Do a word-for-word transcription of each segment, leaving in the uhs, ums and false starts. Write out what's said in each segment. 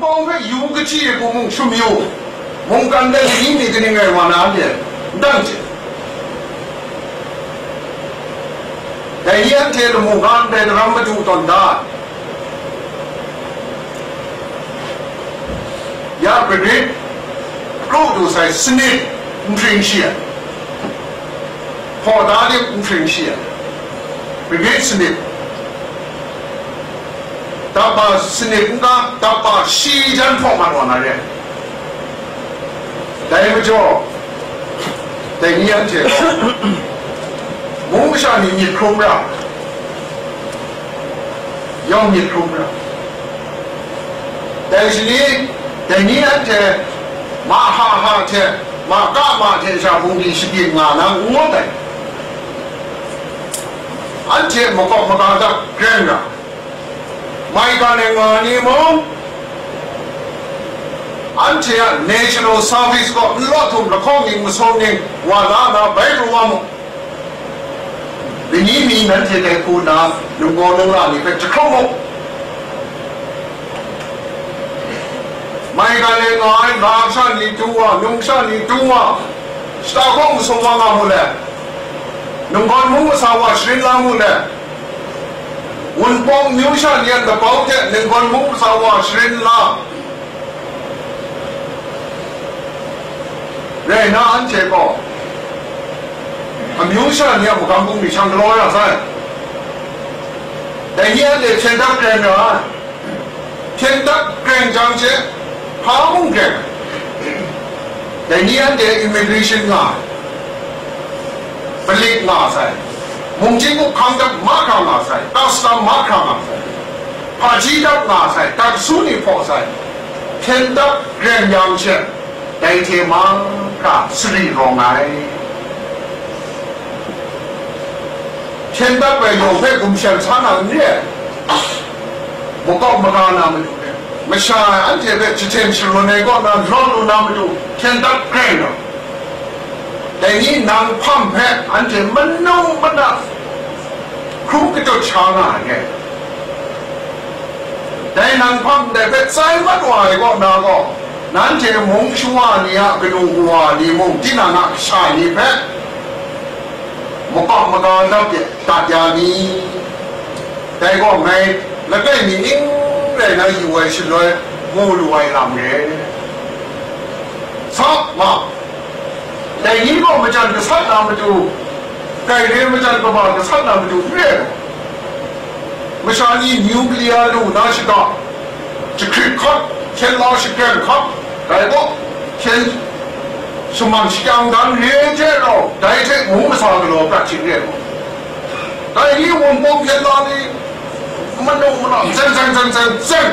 Yawng hpe yu kachyi ai hku mung shum yu, mungkan de lani mi kaning rai wa na anhte n dang hte. Dai ni anhte lamu ga ndai daram madu tawn da ai. Ya Brigade kru du sai sanit nhpring shi ai, hpaw da lim nhpring shi ai, Brigade sanit, daba sanit n ga, daba shi jan hpaw mat wa na re. Dai majaw, dai ni anhte gaw, mung masha ni myit hkrum ra, yawng myit hkrum ra. Dai shani, dai ni anhte, ma ha ha hte, ma ka ma hte sha bungli shagin nga na n ngut ai. Anhte makawp maga hta gren ra. Maigan e nga ni mung, anhte a National Service kaw nlawt htum lahkawng ning masum ning wa la na bai pru wa mu. Lani mi nanhte dai hku nna ninggaw ningla ni hpe jahkrum mu. Maigan e nga ai lam sha ni dung wa, num sha ni dung wa, shata hkawng masum wa nga mu let, ninggawn mung masa wa sharin la mu let, Wunpawng myu sha ni a labau hte ninggawn mung masa wa sharin la. Rai nna, anhte gaw amyu sha ni a magam bungli shang galaw ya sai. Dai ni anhte hpyen dap kren ra ai. Hpyen dap kren jang she, hpa mung kren ai. Dai ni anhte immigration nga ai, palit nga sai, mungchin gup hkang dap mahkra nga sai, custom mahkra nga sai, hpaji dap nga sai, taksu ni hpaw sai, hpyen dap kren yang she, dai hte mahkra sari rawng ai. Hpyen dap ai yawng hpe gumshem sa na n re ai, makawp maga na matu hpe, masha anhte hpe jahten sharun ai kaw na lawt lu na matu hpyen dap kren ai. Dai ni nang hpam hpe anhte manu mana hkrum katut sha nga ai. Dai nang hpam ndai hpe tsai mat wa ai kaw na gaw, nanhte mung shawa ni a kanu kawa ni mung, tinang a kasha ni hpe makawp maga dat ya, dat ya ni? Dai gaw ngai langai mi ning rai na yu ai shaloi mu lu ai lam re. Sa ma, dai ni gaw majan gasat na matu, dai re majan kaba gasat na matu re ai gaw, masha ni nuclear lu na shada, jahkrit hkat, hkyen la shakren hkat, dai gaw hkyen shaman shakyang dan re hte rau, dai hte mung masa galaw prat hte re ai gaw, dai ni wunpawng hkyen la ni, manu mana, zen zen zen zen zen,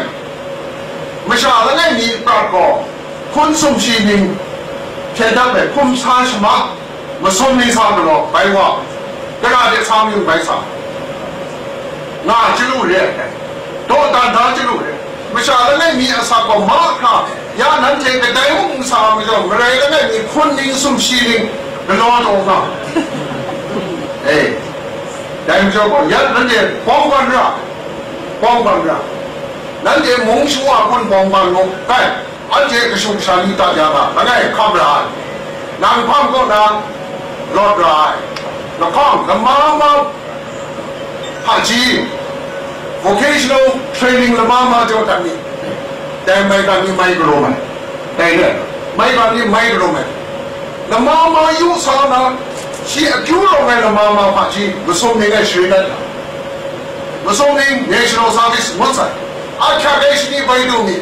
masha langai mi prat gaw, hpun sumshi ning hpyen dap ai hkum sa shama, masum ning sa galaw bai wa, gara de sa myung bai sa, nga chyalu re ai, dawdan da chyalu re ai. Masha langai mi asak gaw mahkra, ya nanhte kadai mung n sa ai majaw, marai langai mi hpun ning sumshi ning galaw taw nga. E, dai majaw gaw, ya nanhte bawng ban ra, bawng ban ra, nanhte mung shawa hpun bawng ban mu, kai, anhte kashu kasha ni dat ya ga, langai hkam ra ai, nang hpang kaw na lawt ra ai, lahkawng lama ma, hpaji, vocational training lama ma jaw dat mi, dai maigan ni mai galaw ai, dai re, maigan ni mai galaw ai, lama ma yu sa na, shi akyu rawng ai lama ma hpaji, masum ning e sharin dat ai, masum ning National Service ngut sai, ahkyak ai shani bai du mi,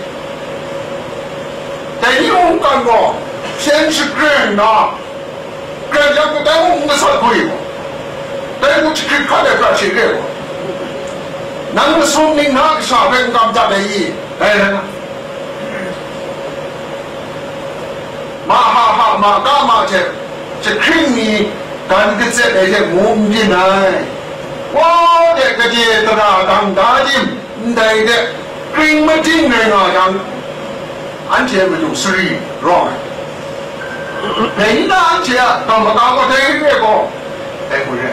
dai ni mungkan gaw hpyen shakren nna, kren yang kadai mung n gasat hku i gaw, dai mung jahkrit hkan ai prat hte re gaw, nang masum ning na kasha hpe n kam dat ai i? Dai rai na, ma ha ha, ma ka ma hte jahkring mi gan katset ai hte mu n byin ai. Wa de gade tara dang da tim, ndai de kring mating rai nga yang, anhte matu sari rawng ai. Dai ni na anhte a kam maka gaw dai re gaw, dai hku re.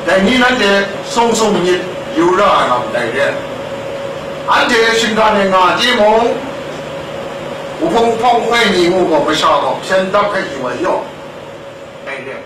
Dai ni nanhte sung sung myit, yu ra ai nga ndai re. Anhte shinggan e nga timung, wuhpung hpawng hkoi ni ngu gaw masha gaw hpyen dap hpe yu ai yaw ndai re.